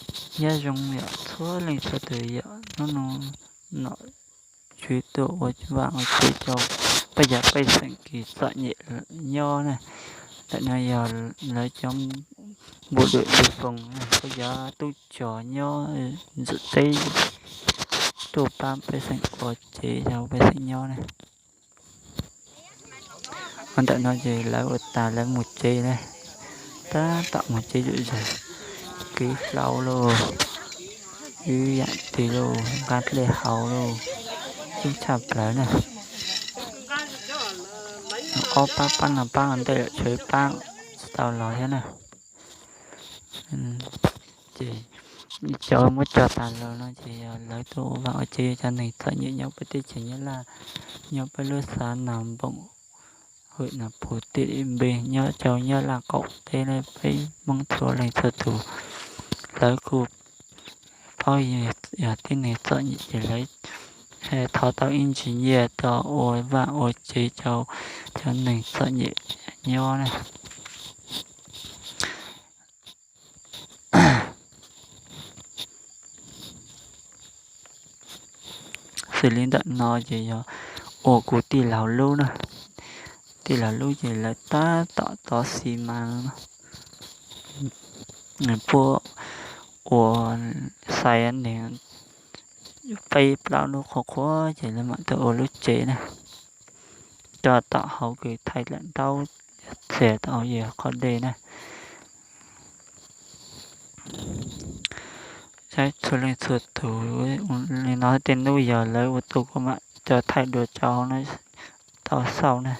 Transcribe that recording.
Nyob zoo yom txhua leej txhua tus yom, hnub no nom tswv tuaj ua vaj ua tsev rau peb cov pej xeem kws txom nyem nyob na. Ntawm no yog lawv cov bộ đội biên phòng na, peb cov tub rog nyob ntxim teb tuaj pab pej xeem ua tsev rau pej xeem nyob na. Ntawm no ces lawv ua tas lawv mus tsev na, tab tom mus tsev zuj zus, kwv hlau lauj, kwv yam twg lauj, nqa dlej haus lauj, coob tshaj plaws na. Ob pab pab no pab ua ntej lawm, tshuav pab tsis tau los thiab na. Ces cov muab cog tas los no ces yog lawv tuaj ua vaj ua tsev cov neeg txom nyem nyob peb teb chaws Nyab Laj, nyob peb lub xav Nas Npoom, hwm Nas Phus, tỉnh Điện Biên, nyob rau Nyab Laj qaum teb na, peb Hmoob txhua leej txhua tus. Lawv kuj paub yog tib neeg txom nyem ces lawv thov tau ib ntsis nyiaj tuaj ua vaj ua tsev rau cov neeg txom nyem nyob na. Xws li ntawm no ces yog ua kuv tij laug lub na. Tij laug lub ces lawv tab tom tov xis mas, puab ua xais neeg peb plaub lub qhuav qhuav ces lawv mam tuaj ua lub tsev na. Coj tom hauv kws thaij daim ntaub txias tom hauv yog qhov dej na. Saib txhua leej txhua tus li no, tej hnub yog lawv ua tuaj kuv mam coj thaij dua rau hauv no tau xauj na.